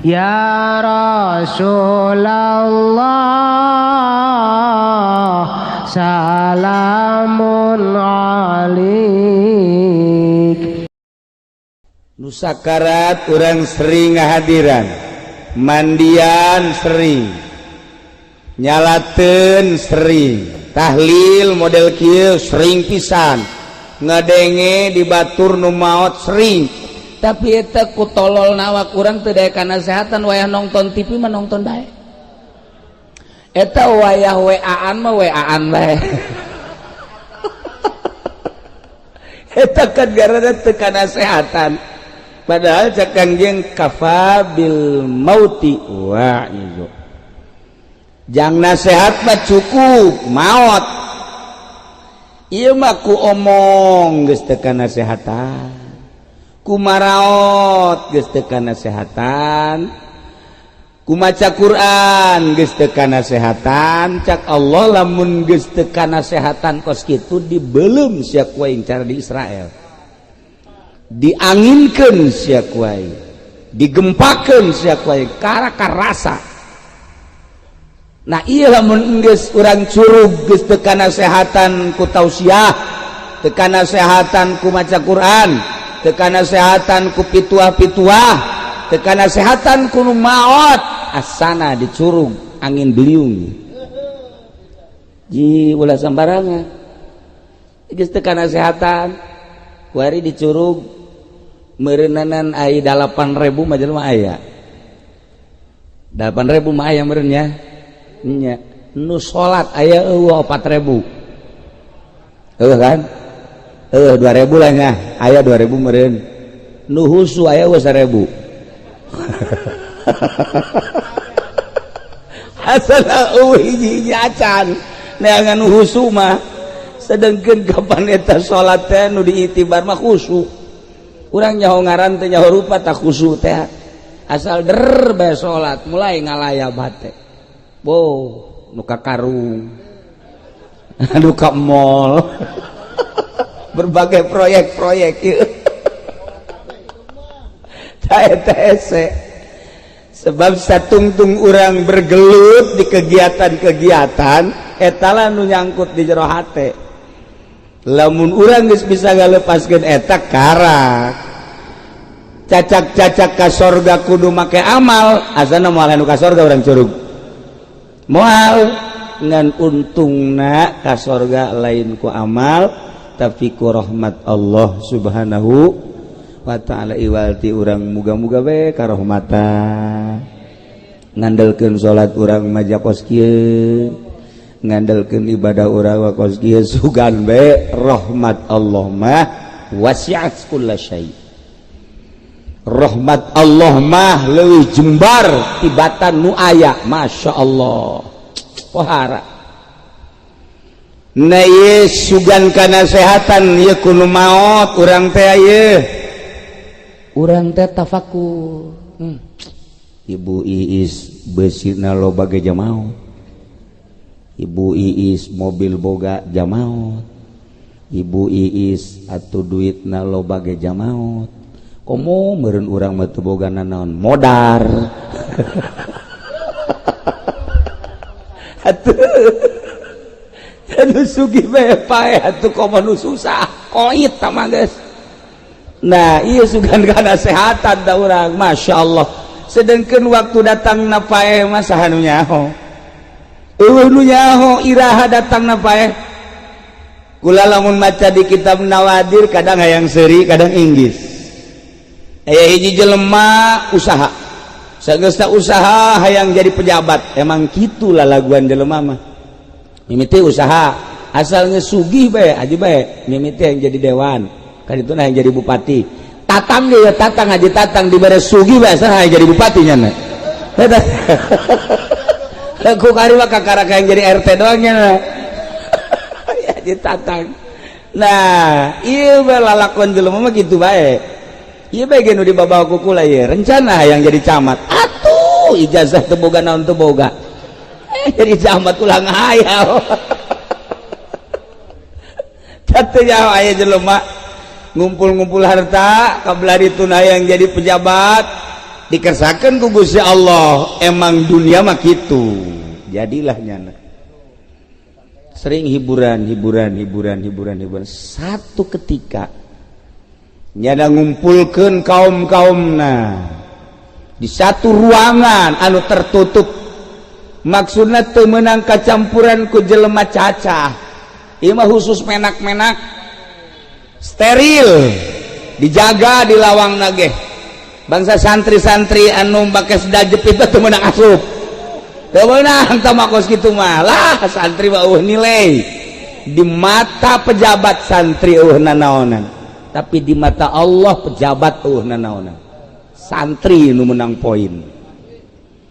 Ya Rasulullah, salamun alik. Nusakarat urang sering ngahadiran, mandian sering, nyalaten sering, tahlil model kieu sering pisan, ngadenge di batur nu maot sering. Tapi eta ku tolol nawak urang teu daya kana kesehatan. Wayah nonton TV mah nonton bae, eta wayah WA-an mah WA-an bae. Eta kan gara teu kanasehatan, padahal cek Kangjeng kafa bil mauti wa'izu, jang nasehat mah cukup maot. Ieu mah ku omong geus teu kanasehatan, ku maraot geus teu kanasehatan, ku maca Quran geus teu kanasehatan. Cak Allah, lamun geus teu kanasehatan kos kitu, dibelum sia ku aing cara di Israel, dianginkeun sia ku aing, digempakeun sia ku aing karaka rasa. Nah, ieu lamun geus urang curug, geus teu kanasehatan ku tausiah, teu kanasehatan ku maca Quran, teu kanasehatan ku pituah-pituah, teu kanasehatan ku nu maot, asana dicurug angin beliung ji ulah sambarangan. Geus teu kanasehatan kuari dicurug meureunnanan. Ai 8.000 mah jelema aya 8.000 mah aya meureun nya. Nya nu salat aya eueuh 4.000, eueuh kan, eueuh 2.000 lah nya, aya 2.000 meureun. Nu husu aya eueuh 1.000. Asal eueuh hiji-hiji acan neangan nu husu mah. Sedengkeun kapan eta salat teh nu diitibar mah khusu. Urang nyaho ngaran teh, nyaho rupa, tak khusu teh asal der bae salat mulai ngalayab hate. Bo nu ka karung, nu ka mall, berbagai proyek-proyek ieu. Eta sebab satungtung urang bergelut di kegiatan-kegiatan etala nu nyangkut di jero hate. Lamun urang geus bisa ngalepaskeun eta, karak cacak-cacak ka sorga kudu make amal. Asana moal anu ka sorga urang curug moal, ngan untungna ka sorga lain ku amal tapi ku rahmat Allah Subhanahu wa ta'ala. Iwalti urang muga-muga be karahmatan. Ngandelkeun salat urang maja kos kieu, ngandelkeun ibadah urang kos kieu, sugan be rahmat Allah mah wasi'at kulla syai. Rahmat Allah mah leuwih jembar tibatan nu aya. Masya Allah, pohara. Nah, ieu sugan kanasehatan ieu kudu maot urang teh ieu. Urang teh tafakur. Ibu Iis besina loba ge jamaot, Ibu Iis mobil boga jamaot, Ibu Iis atuh duitna loba ge jamaot. Komo meureun urang mah teu boga nanaon, modar atuh. Anu sugih bae paeh atuh, komo nu susah koit tah mah geus. Nah, iya sugan kanasehatan da urang, Masya Allah. Sedangkan waktu datang na paeh mah saha nu nyaho? Eueuh nu nyaho iraha datang na paeh. Kula lamun maca di kitab Nawadir kadang hayang seuri, kadang inggis. Aya hiji jelema usaha, sageusna usaha hayang jadi pejabat. Emang kitu lalaguan jelema mah, mimiti usaha asalnya sugih bae aja bae, mimiti yang jadi dewan kan itu, nah, yang jadi bupati. Tatang dia Tatang, Haji Tatang, dibere sugih bae hayang jadi bupati nya. Eta ku kari mah kakara yang jadi RT doang nya ya, Haji Tatang. Nah, ieu bae lalakon jelema mah kitu bae. Ieu bae ge nu dibabawa ku kula ieu rencana yang jadi camat, atuh ijazah teu boga, naon teu boga, jadi camat ulah ngahayal. Teu nyaho aya jelema ngumpul-ngumpul harta kabelah itu, nah, yang jadi pejabat. Dikersakeun ku Gusti Allah, emang dunia mah kitu. Jadilah nyana sering hiburan, hiburan, hiburan, hiburan, hiburan. Satu ketika nyana ngumpulkeun kaum-kaumna di satu ruangan anu tertutup, maksudna teu meunang kacampuran ku jelema cacah. Ieu mah khusus menak-menak, steril, dijaga di lawang nage. Bangsa santri-santri anu make sendal jepit teu meunang asup, teu meunang tah kos kitu mah lah. Santri mah euweuh nilai di mata pejabat, santri euweuh nanaonan, tapi di mata Allah pejabat euweuh nanaonan, santri nu menang poin.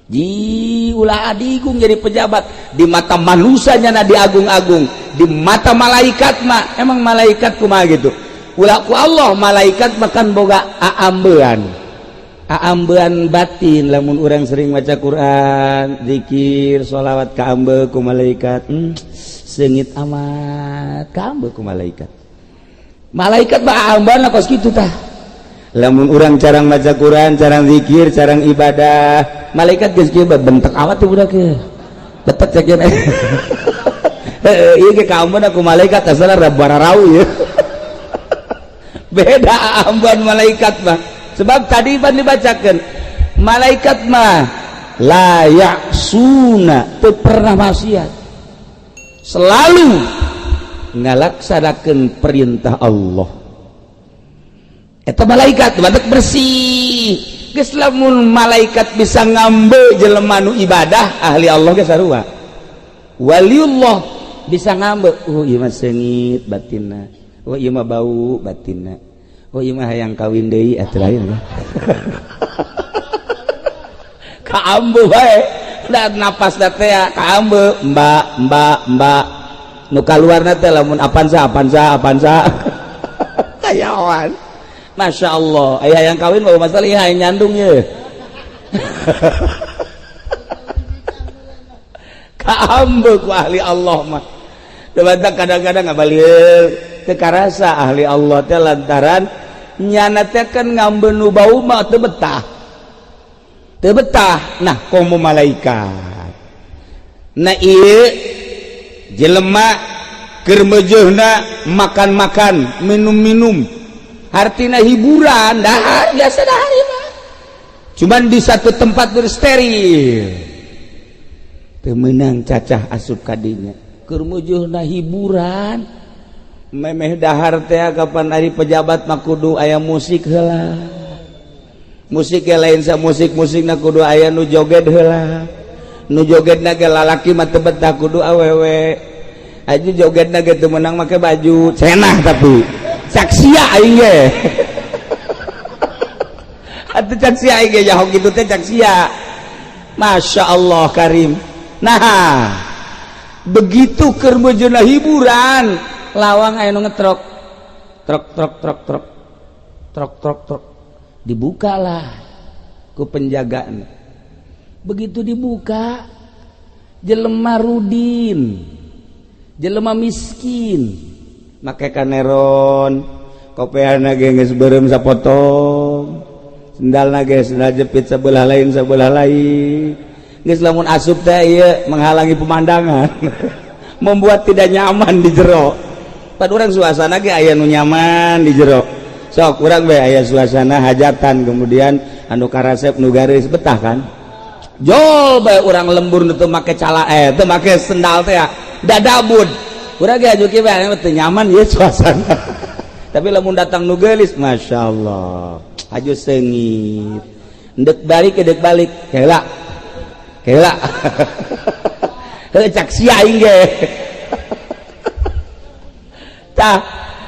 Ji, ulah adigung jadi pejabat. Di mata manusianya na diagung-agung, di mata malaikat mah, emang malaikat kumaha gitu, ulah ku Allah. Malaikat makan boga aambean, aambean batin. Lamun orang sering maca Quran, zikir, sholawat, kaambe ku malaikat. Seungit amat, kaambe ku malaikat. Malaikat mah aambean kos kitu tah. Lamun urang carang maca Quran, carang zikir, carang ibadah, malaikat geus kieu, bentek amat tuh budak ye, betek cek ieu. Ieu ge kaambeun ku malaikat, asalna bararau ye. Beda ambean malaikat mah, sebab tadi pan dibacakeun, malaikat mah la ya'suna, teu pernah maksiat, selalu ngalaksanakeun perintah Allah. Eta malaikat badak bersih. Geus, lamun malaikat bisa ngambe jelema nu ibadah, ahli Allah ge sarua, waliullah bisa ngambe. Oh, ieu mah seungit batinna, oh, ieu mah bau batinna, oh, ieu mah hayang kawin deui, atuh lain kaambe bae da napas da teh kaambe. Mbak, mbak, mbak nu kaluarna teh lamun Avanza, Avanza, Avanza kayawan. Masya Allah, ayah yang kawin mau masalah, iya yang nyandung ya. Kaambe ku ahli Allah mah. Debatang kadang-kadang ngabalieur teu karasa ahli Allah teh, lantaran nyana teh kan ngambe nu bau mah teu betah. Teu betah. Nah, komo malaikat. Nah, ieu jelema keur meujeuhna makan-makan, minum-minum, artinya hiburan, dahar biasa, dahar mah cuman di satu tempat bersteril, teu meunang cacah asup kadinya. Keur meujuhna hiburan, memeh dahar teh kapan ari pejabat mah kudu aya musik heula. Musik ge lain sa musik-musikna, kudu aya nu joget heula. Nu jogetna ge lalaki mah teu betah, kudu awewe aja jogetna ge, teu meunang make baju cenah, tapi cak sia aing ge atuh, cak sia aing ge jaho kitu teh, cak sia. Masya Allah Karim. Nah, begitu keur meujeuhna hiburan, lawang aya nu ngetrok, trok trok trok trok trok trok trok. Dibukalah ku penjagaan. Begitu dibuka, jelema rudin, jelema miskin, make kaneron, kopeana ge geus beureum sapotong, sendalna ge sendal jepit sebelah lain sebelah lain. Geus, lamun asup teh ieu menghalangi pemandangan, membuat tidak nyaman di jero. Pan urang suasana ge aya nu nyaman di jero. Sok urang bae aya suasana hajatan, kemudian anu karasep nu garis, betah kan? Jol bae urang lembur nu teu make cala, eh, teu make sendal teh dadabud. Urang ge aju kieu bae, teu nyaman ieu suasana. Tapi lamun datang nu geulis, Masya Allah, aju seungit, ndek balik ndek balik, heula heula. Heuh, cak sia aing ge tah.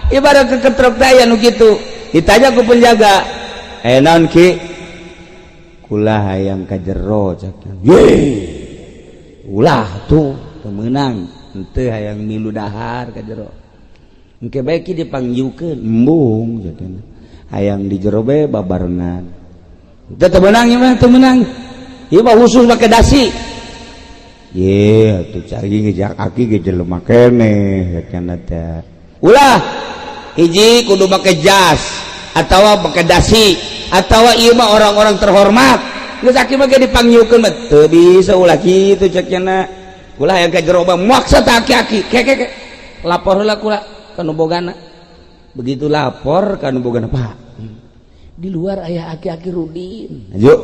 Ibarat keketrok teh aya nu kitu. Ditanya ku penjaga, "Eh, naon ki?" "Kula hayang ka jero," cak. "Ye, ulah tuh, teu meunang." "Henteu, hayang milu dahar ka jero." "Engke bae ki dipangyukeun." "Embung," cak, "hayang di jero bae babarengan." "Teu, teu meunang ieu mah, teu meunang. Ieu mah khusus make dasi." "Ye, atuh cari ngejak aki ge jelema keneh," cenah teh. "Ulah, hiji kudu make jas." atau pakai dasi atau ieu mah orang-orang terhormat. Geus aki mah ge dipangyukeun mah teu bisa, ulah kitu cek nya. Ulah yang ka jero maksa tah aki-aki ke ke ke. Lapor heula kula ka nu bogana. Begitu lapor ka nu bogana, Pak, Di luar aya aki-aki Rudin. Yuk.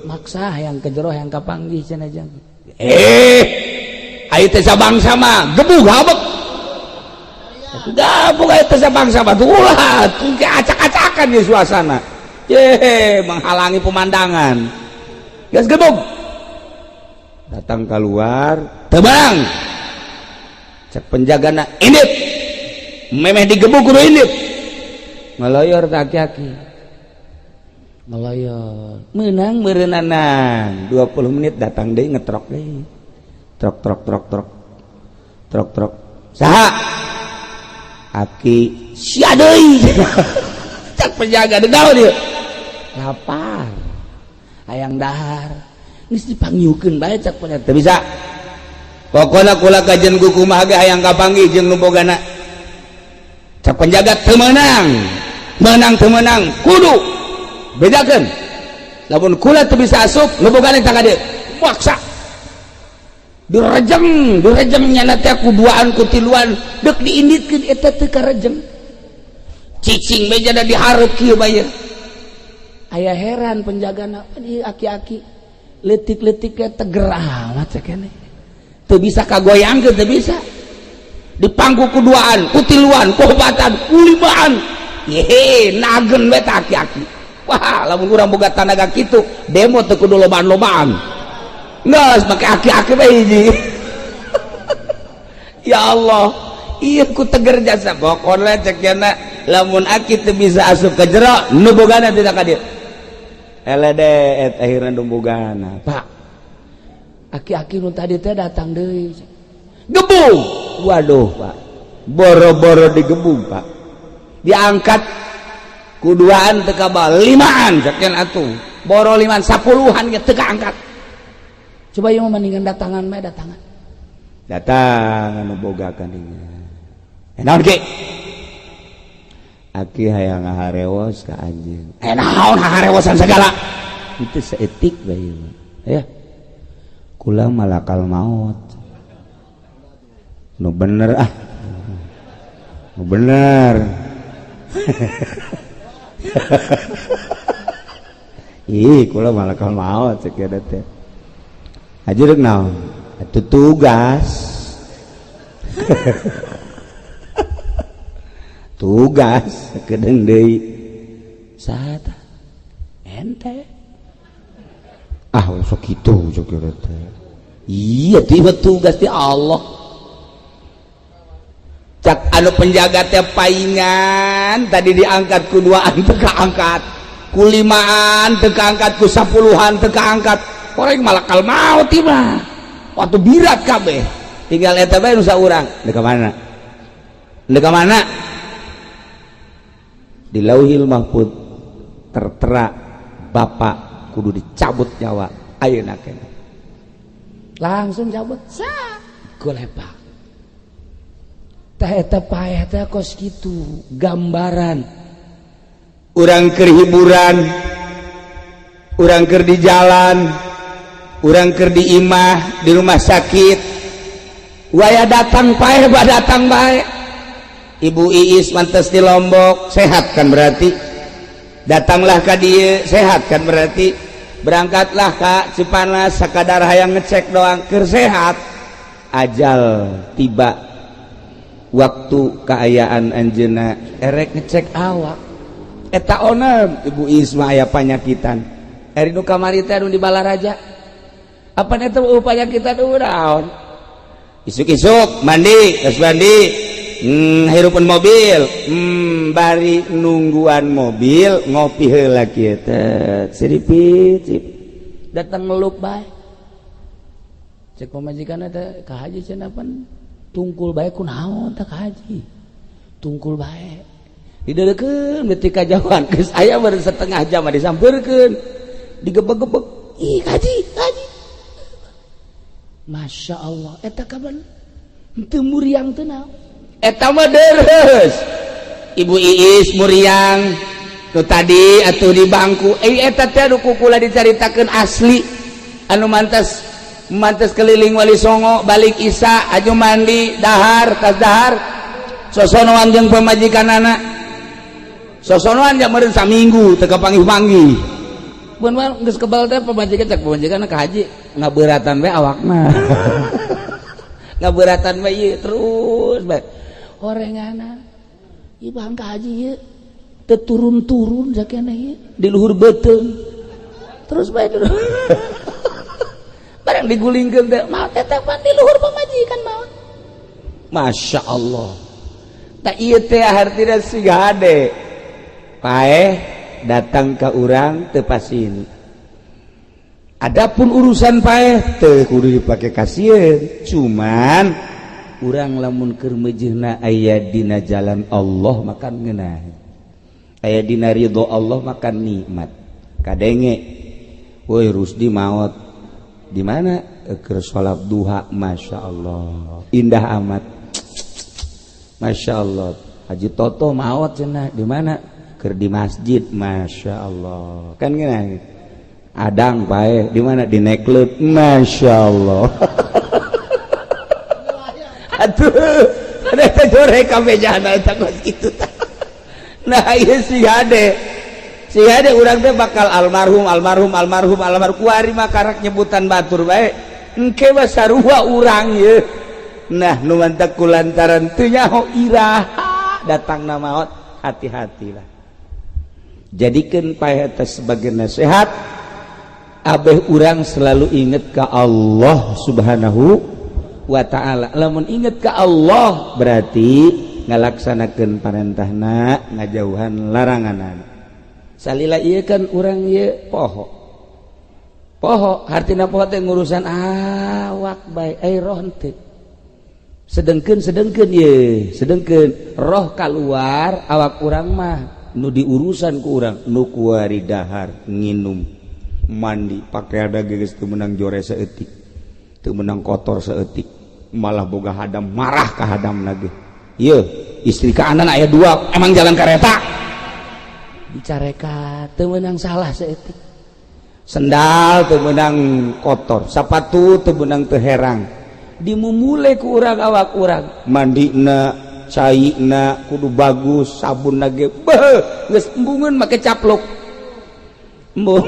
Maksa yang ke jero, yang kapanggih cenah jang. Eh, ayo teh sabangsa mah gebug habek. Gabung ayo teh sabangsa mah tuh ulah tuh acak-acakan di suasana. Ye, menghalangi pemandangan. Gas gebug. Datang keluar, tebang. Cek penjagana indit. Memeh digebuk kudu indit. Ngaloyor tah aki-aki. Ngaloyor. Menang meureunana 20 menit datang deui, ngetrok deui. Trok trok trok trok. Trok trok. Saha? Aki sia deui. Cek penjaga, deui dia. Lapar. Hayang dahar. Geus dipangyukeun bae cek penjaga. Teu bisa. Pokona kula kajen ku kumaha ge hayang kapanggih jeung nu bogana. Cek penjaga teu meunang. Meunang teu meunang kudu bedakeun. Lamun kula teu bisa asup, nu bogana tah ka dieu. Maksa. Direjeng, direjeng nyana teh ku duaan ku tiluan deuk diinditkeun eta teu karejeng. Cicing bae jada dihareup kieu bae. Aya heran penjagana, ieu aki-aki leutik-leutik ke teger amat cek keneh. Teu bisa kagoyangkeun, teu bisa. Dipangku ku duaan, ku tiluan, ku opatan, ku limaan. Yehe, nagen we tah aki-aki. Wah, lamun urang boga tanaga kitu, demo teu kudu lobaan-lobaan. Geus make aki-aki bae hiji. Ya Allah, ieu ku teger jasa. Pokona cek nya lamun aki teu bisa asup ke jero, nu bogana tidak ka dieu. Elede et akhirna nu bogana. Pak, aki-aki nu tadi teh datang deui. Gebung. Waduh, Pak. Boro-boro digebung, Pak. Diangkat kuduaan teu kabal, limaan sakian atuh. Boro limaan, 10-an ge teu kaangkat. Coba ieu mah mendingan datangan bae, datangan. Datang anu boga kadinya. Eh, naon ki? Aki hayang ngaharewos ka anjeun. Eh, naon haharewosan segala? Itu seetik bae ieu mah. Ya. Kula malakal maut. Nu bener ah. Nu bener. Ih, kula malakal maut cek eta teh. Haji rek naon? Atuh tugas. Tugas sakedeung deui. Saha tah? Ente. Ah, sok kitu cek eta teh. Iya, tiba tugas ti Allah. Cak anu penjaga teh paingan tadi diangkat ku duaan teu kaangkat, ku limaan teu kaangkat, ku 10-an teu kaangkat. Koreng malakal maut mah. Waktu birat kabeh. Tinggal eta bae nu saurang. Deuk ka mana? Deuk ka mana? Di Lauhil Mahfud tertera bapak kudu dicabut nyawa ayeuna keneh. Langsung cabut. Sa golepak. Tah eta paeh teh kos kitu gambaran. Urang keur hiburan, urang keur di jalan, urang keur di imah, di rumah sakit. Waya datang paeh bah datang bae. Ibu Iis mantes di Lombok, sehat kan berarti. Datanglah ka dieu, sehat kan berarti. Berangkatlah ka Cipanas sakadar hayang ngecek doang keur sehat. Ajal tiba waktu keayaan anjeunna erek ngecek awak. Eta onem Ibu Iis mah aya panyakitan. Eri nu kamari teh anu di Balaraja. Apa eta panyakitan naon? Isuk-isuk mandi, geus mandi, hirupan mobil, bari nungguan mobil ngopi heula kieu teh. Siripit, sip. Datang ngelup bae. Cek pamajikan teh ka haji cenah pan tungkul bae kunaon teh ka haji. Tungkul bae. Dideukeun detik kajauhan geus aya baru setengah jam disampeurkeun. Digebeg-gebeg. Ih, haji, haji. Masya Allah, eta kapan teu muriang teu naon. Eta mah deres. Ibu Iis muriang. Nu tadi atuh di bangku eta teh anu kukula dicaritakeun asli, anu mantas mantas keliling Wali Songo, balik Isa aju mandi, dahar, tas dahar, sosonoan jeung pamajikanana, sosonoan jam meureun saminggu teu kapanggih-panggih. Pun mah geus kebal teh pamajikan, cek pamajikan ka haji ngabeuratan we awakna, ngabeuratan we ieu terus bae horenganna ieu bang ka haji ieu teu turun-turun sakena ieu di luhur beuteung terus bae barang digulingkeun teh maot teh pan di luhur pamajikan maot. Masya Allah, tak ieu teh hartina siga hade paeh datang ke urang teu pasini. Adapun urusan paeh teu kudu dipake kasieun, cuman urang lamun keur meujeuhna aya dina jalan Allah makan ngeunah, aya dina ridho Allah makan nikmat. Kadenge, woi, Rusdi maot di mana? Keur salat duha. Masya Allah, indah amat, Masya Allah. Haji Toto maot cenah, di mana? Keur di masjid. Masya Allah, kan gini. Adang paeh di mana? Di nightclub. Masya Allah, atuh ada teh jore kabeh jana eta kos kitu. Nah, ieu si hade, si hade urang teh bakal almarhum, almarhum, almarhum, almarhum. Kuari mah karak nyebutan batur bae, engke mah sarua urang ye. Nah, nu mantak kulantaran teu nyaho iraha datangna maot, hati-hatilah. Jadikeun paeh eta sebagai nasihat abeh urang selalu inget ke Allah Subhanahu wa Ta'ala. Lamun inget ke Allah berarti ngalaksanakeun parentahna, ngajauhan larangan. Salila ieu kan urang ieu poho poho, hartina poho teh ngurusan awak bae, ai roh henteu. Sedengkeun sedengkeun ye sedengkeun roh keluar awak urang mah nu diurusan ku urang nu kuari dahar, nginum, mandi, pakai ada geus teu meunang jore saeutik, teu meunang kotor saeutik, malah boga hadam, marah ka hadam lagi. Ieu istri kaanan aya dua, emang jalan kereta dicarekat, teu meunang salah saeutik, sendal teu meunang kotor, sapatu teu meunang teu herang, dimumule ku urang awak urang, mandina, caina kudu bagus, sabun lagi beuh geus embungeun make capluk, embung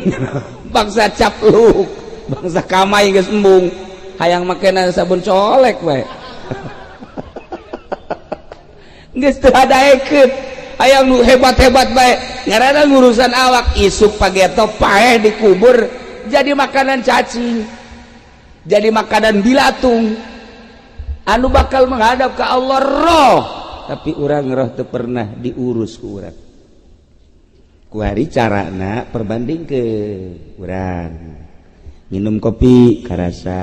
bangsa capluk, bangsa kamai geus embung, hayang makena sabun colek we geus teu hadaekeun, hayang nu hebat-hebat bae, ngaranna ngurusan awak. Isuk pageto paeh dikubur, jadi makanan cacing, jadi makanan bilatung. Anu bakal menghadap ke Allah roh, tapi urang roh teu pernah diurus ku urang. Kuari carana perbanding ke urang minum kopi karasa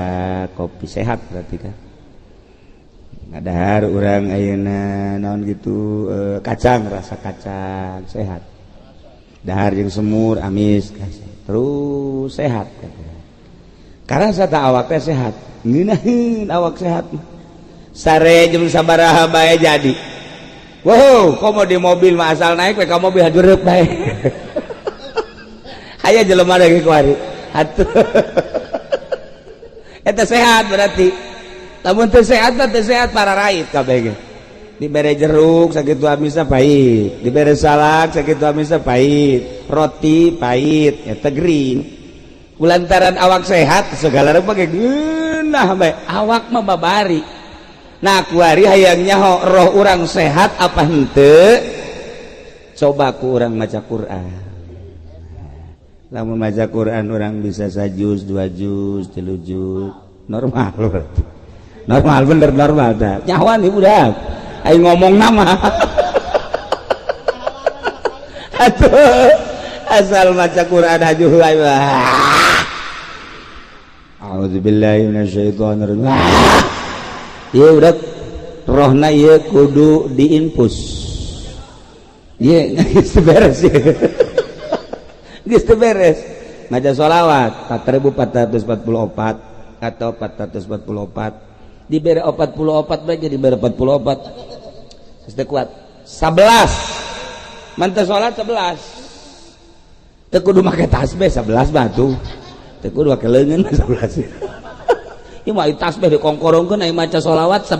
kopi sehat, berarti kan ngadahar urang ayeuna naon gitu, kacang, rasa kacang sehat, dahar jeung semur amis terus sehat karasa tak awak teh sehat, ngeunaheun awak sehat. Sare jam sabaraha bae jadi. Wow, komo di mobil mah asal naik we ka mobil hajureup bae. Aya jelema lagi kuari atuh, eta sehat berarti. Lamun teu sehat mah teu sehat, para rait kabeh ge. Dibere jeruk sakitu amisna pahit, dibere salak sakitu amisna pahit, roti pahit, eta gering kulantaran awak sehat segala rupa ge geunah bae, awak mah babari. Nah, kuari hayang nyaho roh urang sehat apa henteu, coba ku urang maca Quran. Lamun maca Quran urang bisa sajuz, dua juz, tilu juz, normal berarti. Normal bener, normal dah nyawan ibu dah. Ayo ngomong nama atuh asal maca Quran aja. A'udzubillahi minasyaitonir rajim. Ya udah, rohna ieu kudu diinfus. Ieu geus beres, geus beres. Maca sholawat 4444 atau 444, dibere 44 bae, jadi bere 44 geus kuat 11 mantap. Salat 11. Teu kudu make tasbih 11 batu. Teu kudu make leungeun 11. Ieu mah tasbih dikongkorongkeun aya maca sholawat 11.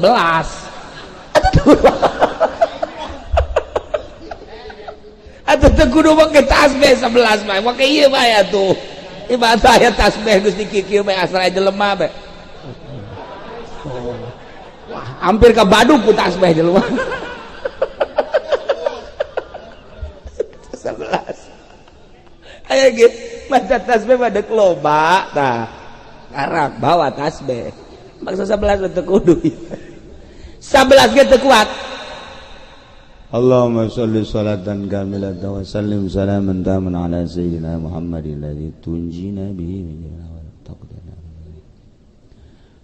Atuh teu kudu make tasbih 11 mah. Make ieu bae atuh. Ibadah aya tasbih geus dikikieu bae asal jelema bae. Wah, hampir ka baduk ku tasbih jelema. 11. Aya ge maca tasbih mah deuk loba tah. Karak bawa tasbih. Maksa 11 teu kudu. 11 ge teu kuat. Allahumma sholli salatan kamilatan wa sallim salaman taman ala sayyidina Muhammadin alladzi tunjina bihi min taqdana.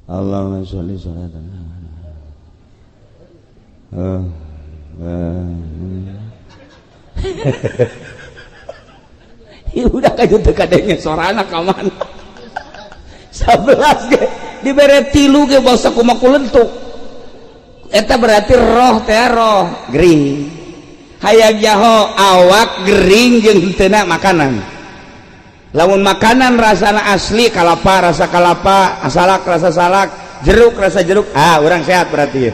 Allahumma sholli salatan. Ya udah kaju teu kadenge sorana ka mana. 11 ge dibere 3 ge basa kumaha kulentuk. Eta berarti roh teh roh gering. Hayang jaho awak gering jeung henteu makanan. Lamun makanan rasana asli kalapa rasa kalapa, salak rasa salak, jeruk rasa jeruk, ah urang sehat berarti ya.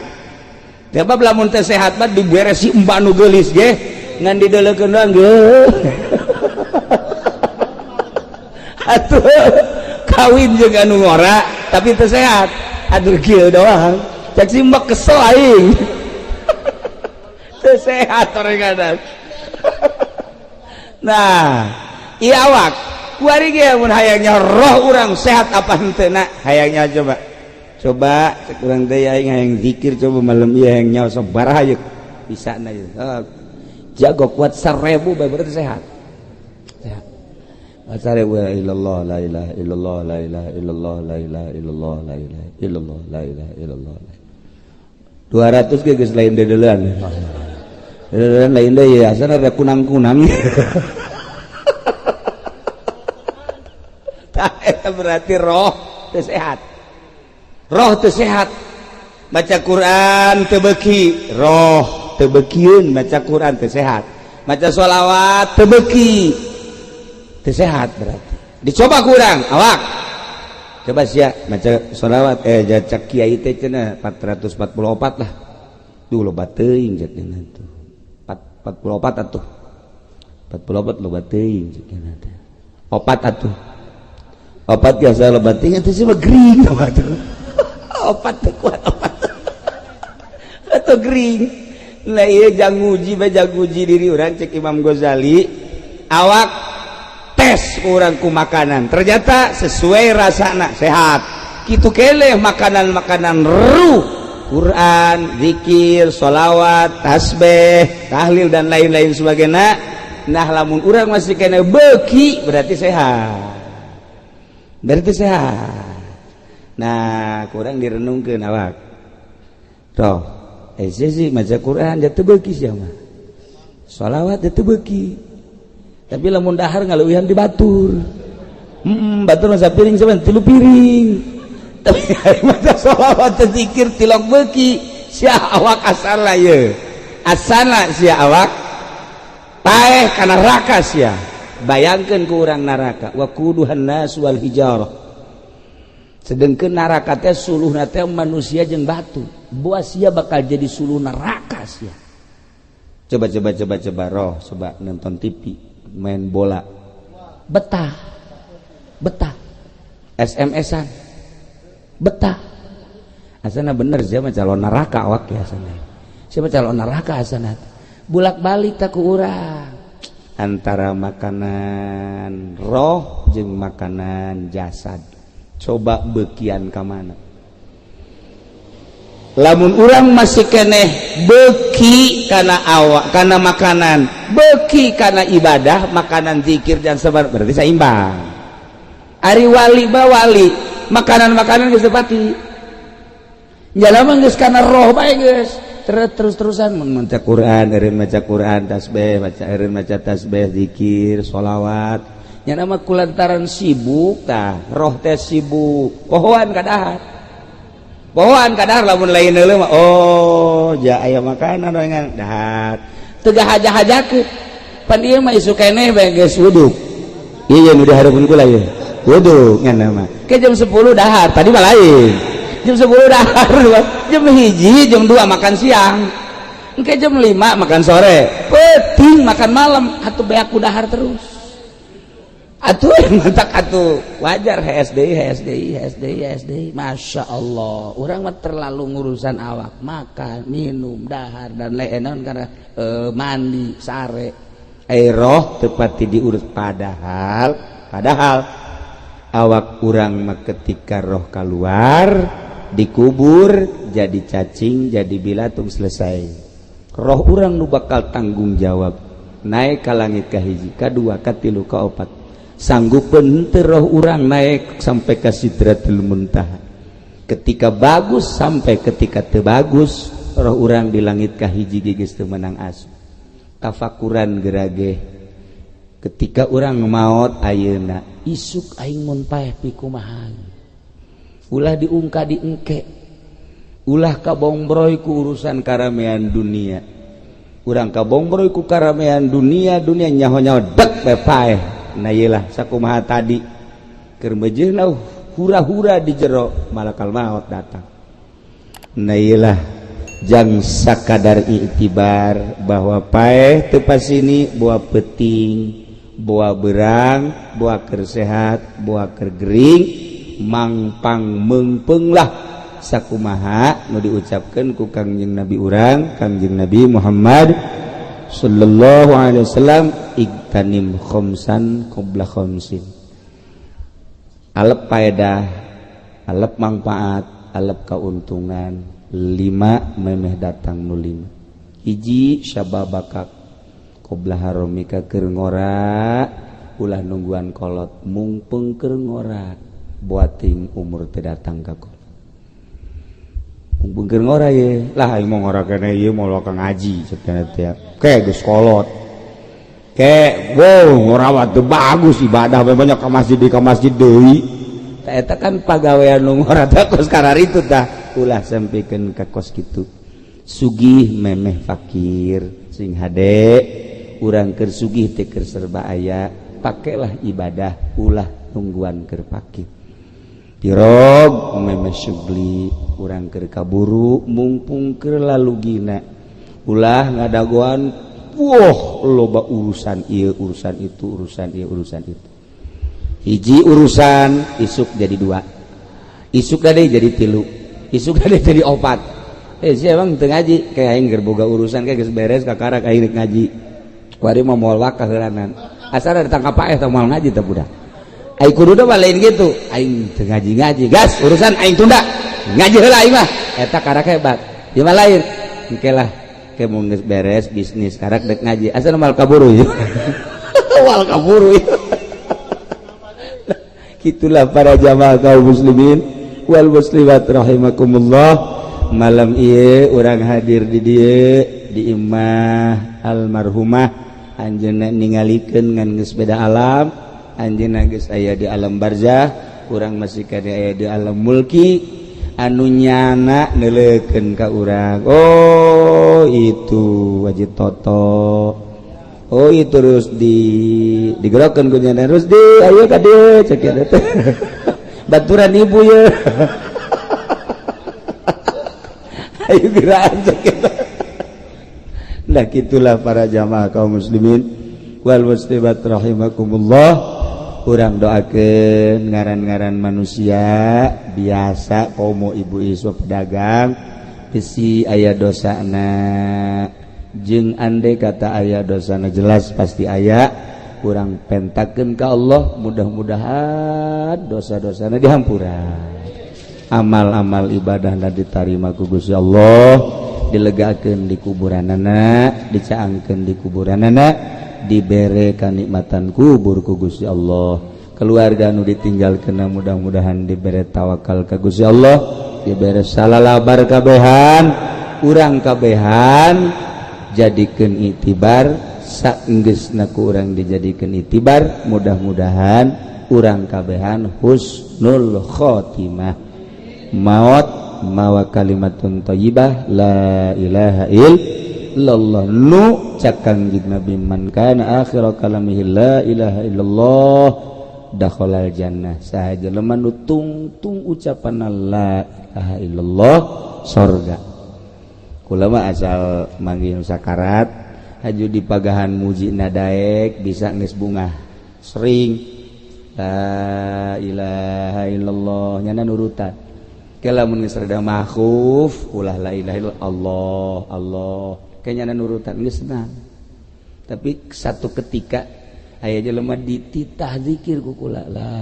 Sebab lamun teu sehat mah dibere si mbak nu geulis ge ngan dideulekeun doang ge. Atuh kawin jeung anu ngora tapi teu sehat. Aduh kieu doang. Cek si mbak kesel aing. Teu sehat orang. Nah, ieu awak kuari ge mun hayangnya roh urang sehat apa henteu na hayangnya coba. Coba cek urang teh aing hayang zikir coba malam ieu hayang nyawa sabaraha yeuh bisa na ieu. Jago kuat 1000 bae berarti sehat. Sehat. Asare wa illallah la ilaha illallah la ilaha illallah la ilaha illallah la ilaha illallah la ilaha illallah. 200 ge geus lain dedeulean. Dedeulean lain deui asana rek kunang-kunang. Tah eta berarti roh teu sehat. Roh teu sehat. Baca Quran teu beuki, roh teu beukieun maca Quran teu sehat. Maca sholawat teu beuki. Teu sehat berarti. Dicoba kurang awak. Coba sia maca sholawat jacak kiai teh cenah 444 lah. Duh loba teuing cek cenah tuh. 44 atuh. 44 loba teuing cek cenah teh. Opat atuh. Opat biasa loba teuing atuh sih mah gering atuh. Opat teu kuat opat. Atuh gering. Lah ieu jang nguji bae jang nguji diri urang cek Imam Ghazali. Awak tes urang ku makanan ternyata sesuai rasana sehat kitu keleh makanan-makanan ruh Quran, zikir, sholawat, tasbih, tahlil dan lain-lain sebagainya. Nah lamun urang masih kena beuki berarti sehat, berarti sehat. Nah kurang direnungkeun awak toh sih maca Quran jatuh beuki sia mah, sholawat jatuh beuki, tapi lamun dahar ngaleuwihan di batur. Batur masa piring saban 3 piring. Tapi hari maca sholawat zikir tilok beuki sia awak asala ye. Asala sia awak paeh kana neraka sia. Bayangkeun ku urang neraka wa kuduhan nas wal hijarah. Sedengkeun neraka teh suluhna teh manusia jeung batu. Buah sia bakal jadi suluh neraka sia. Coba coba coba coba roh coba nonton TV main bola betah betah SMS-an betah asana bener siapa calon neraka awak ya asana siapa calon neraka asana bulak balik tak ku urang antara makanan roh jeung makanan jasad coba beukian ka mana. Lamun urang masih keneh beuki kana awak kana makanan beuki kana ibadah makanan zikir dan sabar berarti seimbang. Ari wali ba wali makanan-makanan geus tepati jalama geus kana roh bae geus terus-terusan maca Quran eureun maca Quran tasbih maca eureun maca tasbih zikir sholawat nya mah kulantaran sibuk tah roh teh sibuk pohoan kadahar pohoan kadahar lamun lain heula mah oh ja aya makanan dengan dahar teu haja-hajakeun pan ieu mah isuk keneh bae geus wuduk Iya, nu dihareupeun kula ieu. Wudu ngan mah. Ke jam 10 dahar, tadi mah lain. Jam 10 dahar, jam 1, jam 2 makan siang. Engke jam 5 makan sore, peuting makan malam, atuh beak ku dahar terus. Atuh mantak atuh wajar HSDI HSDI HSDI HSDI. Masya Allah, orang mah terlalu ngurusan awak, makan, minum, dahar dan lain-lain karena mandi, sare, roh tepati diurus, padahal padahal awak urang mah ketika roh keluar dikubur jadi cacing, jadi bilatung, selesai. Roh urang nu bakal tanggung jawab naik ke langit kahiji, kadua, katilu, kaopat. Sanggup henteu roh urang naik sampai ke Sidratul Muntaha? Ketika bagus sampai ketika teu bagus, roh urang di langit kahiji geus teu meunang asup. Tafakuran gerage ketika urang maot ayeuna, isuk aing mun paeh pikumaha? Ulah diungka diengke, ulah kabongbroy ku urusan karamean dunia. Urang kabongbroy ku karamean dunia, dunia nyaho-nyaho dek bae paeh. Nah, iyalah, sakumaha tadi keur meujeuhna hura-hura di jero, malakal maut datang. Nah, iyalah, jang sakadar iktibar bahwa paeh teu pasini, boa peuting, boa berang, boa keur sehat, boa keur gering, mangpang meungpeung lah, sakumaha nu diucapkeun ku Kangjeng Nabi urang, Kangjeng Nabi Muhammad sallallahu alaihi wasallam, igtanim khamsan qabla khamsin. Alep paedah, alep manfaat, alep keuntungan lima memeh datang nu lima. Hiji, syababaka qabla haromika, keur ngora, ulah nungguan kolot, mungpeng keur ngora, buating umur teu datang ka kolot. Mumpung keur ngora ye lah, aing mau ngora kene ieu, mau ka ngaji cenah teh ke geus kolot ke. Wow, ngora teu bagus, ibadah banyak ke masjid, di ke masjid deui. Tah, eta kan pagawean nu ngora teh kos kararitu. Tah, ulah sampikeun ka kos kitu. Sugih memeh fakir, sing hade urang keur sugih teh, keur serba aya, pakailah ibadah, ulah nungguan keur fakir. Pirog memeh syugli, urang keur kaburu, mumpung keur lalugina, ulah ngadagoan. Wah, loba urusan ieu, urusan itu, urusan ieu, urusan itu. Hiji urusan isuk jadi dua, isuk gade jadi tilu, isuk gade jadi opat. Eh, si emang teu ngaji kayak aing keur boga urusan, kayak geus beres kakarak aing rek ngaji. Kuari mah moal wakah heulanan, asal ditangkap paeh teh moal ngaji teh budak. Aing kudu mah lain gitu, aing teu ngaji-ngaji, gas urusan aing tunda, ngaji heula aing mah. Eta karak hebat. Ieu mah lain, engke lah, ke mun geus beres bisnis karak dek ngaji, asal moal kaburu ieu, moal kaburu ieu. Itulah para jamaah kaum muslimin wal muslimat rahimakumullah. Malam ieu urang hadir di dieu, di imah almarhumah. Anjeunna ningalikeun ngan geus beda alam. Anjeunna geus aya di alam barzah, urang masih kade aya di alam mulki. Anu nyana neuleukeun ka urang, oh itu wajib toto, oh itu terus di digerakkan ku nyana, "Rusdi, ayo ka dieu," cek teh, "baturan ibu ye, ayo gerakan," cek. Nah, gitulah para jamaah kaum muslimin wal muslimat rahimakumullah. Urang doakeun ngaran-ngaran manusia biasa, komo ibu isu pedagang, bisi aya dosana. Jeung andai kata aya dosana, jelas pasti aya, urang pentakeun ka Allah, mudah-mudahan dosa-dosana dihampura, amal-amal ibadahna ditarima ku Gusti Allah, dilegakeun di kuburanana, dicaangkeun di kuburanana, dibere kanikmatan kubur ku Gusti Allah. Keluarga nu ditinggal kena, mudah-mudahan dibere tawakal ka Gusti Allah, dibere salalabar kabehan. Urang kabehan jadikeun itibar, saenggeusna ku urang dijadikeun itibar, mudah-mudahan urang kabehan husnul khotimah, maut mawa kalimatun thayyibah, la ilaha. Illallah. Nu cak Kangjeng Nabi, man kana akhir kalamihi la ilaha illallah dakhalal jannah. Saha jelema nu tungtung ucapan la ilaha illallah sorga. Kula mah asal manggil sakarat haju di pagahan muji nadaek bisa geus bungah sering la ilaha illallah nyana nurutan. Lamun geus rada makhuf ulah la ilaha illallah, Allah Allah kayaknya nurutan geus senang. Tapi satu ketika aya jelema dititah zikir ku kula la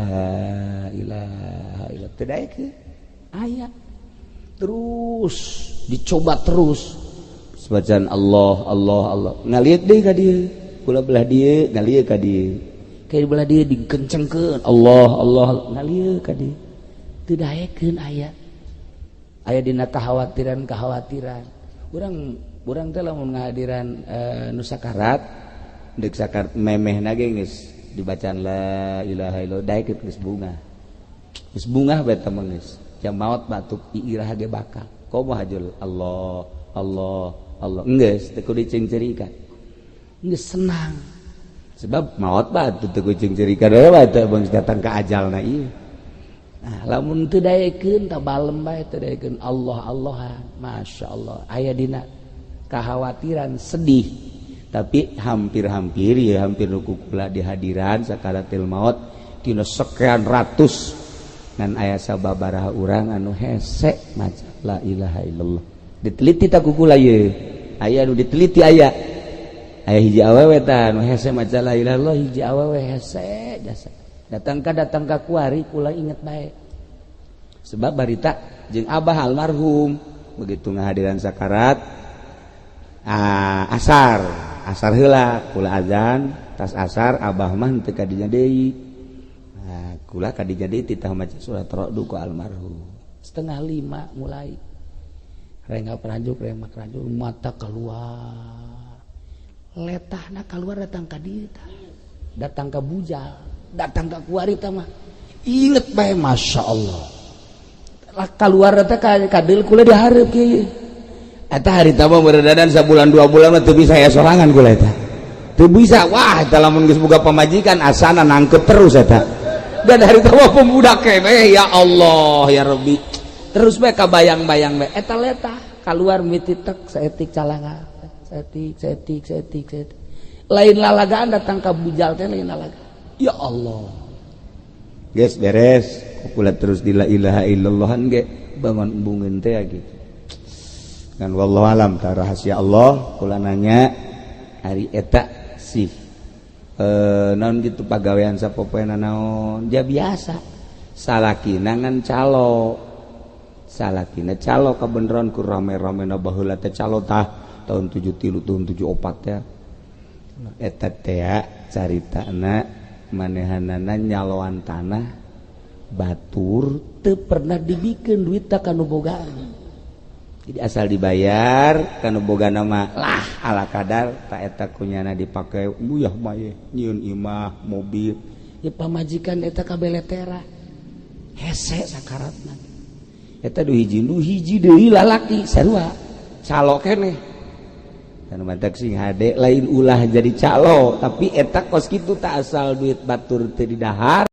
ilaha illallah teu daek, aya terus dicoba terus bacaan Allah Allah Allah ngalieu deui ka dieu, kula belah dieu ngalieu ka dieu, kayak belah dieu dikencengkeun Allah Allah ngalieu ka dieu teu daekeun. Aya aya dina kekhawatiran-kekhawatiran urang. Urang teh lamun ngahadiran nu sakarat, deuk sakarat memehna ge geus dibacaan la ilaha illallah daek geus bungah, geus bungah bae teh mah. Geus jam maot batuk iirah ge bakal komo hajul Allah Allah Allah geus teu kudu dicengcerikan, geus senang sebab maot batu teu kudu dicengcerikan bae teh bang datang ke ajalna ieu. Nah, lamun teu daekeun tah balem bae teu daekeun Allah Allah. Masya Allah, aya dina kekhawatiran sedih, tapi hampir-hampir ya hampir nu kula di hadiran sakaratil maut tina sekian ratus dan aya sababaraha urang anu hese maca la ilaha illallah. Diteliti tak ku kula ye, aya anu diteliti, aya aya hiji awewe tah anu hese maca la ilaha illallah, hiji awewe hese jasa datang ka kuari. Kula inget bae sebab barita jeung abah almarhum begitu ngahadiran sakarat, ah, asar asar heula kula azan tas asar, abah mah teu kadinya deui. Nah, kula kadinya deui titah maca surat Ra'd ku almarhum 4.30 mulai rengap rajuk remak rajuk, mata keluar, letahna keluar, datang ka dieu tah, datang ka bujal, datang ka kuari tah mah inget bae. Masya Allah lah, keluar teh kadeul kula dihareup kieu. Eta harita mah beredadan sabulan 2 bulan mah teu bisa ya sorangan kula eta teu bisa. Wah, eta lamun geus boga pamajikan asana nangkep terus eta. Dan harita mah pemuda keneh, ya Allah ya Rabbi, terus bae kabayang-bayang bae eta letah keluar mititek saetik calanga saetik saetik saetik saetik. Lain lalagaan datang ka bujal teh, lain lalagaan, ya Allah. Geus beres kula terus di la ilaha illallah ge bangun embungeun teh gitu kan. Wallahu alam ta rahasia Allah. Kula nanya hari eta sih naon gitu pagawean sapopoena naon, dia biasa salakina ngan calo, salakina calo kabeneran ku rame-rame na baheula teh calo tah tahun 73 tahun 74 ya. Eta teh caritana manehanana nyaloan tanah batur teu pernah dibikin duit tak kanu bogaan. Jadi asal dibayar kanu boga nama lah ala kadar tak eta kunyana dipakai buyah bae nyieun imah mobil. Ya pamajikan eta kabeletera hese sakaratna. Eta du hiji, du hiji deui lalaki sarua calo keneh kan mantak sing hade. Lain ulah jadi calo, tapi eta kos kitu tak asal duit batur teu didahar.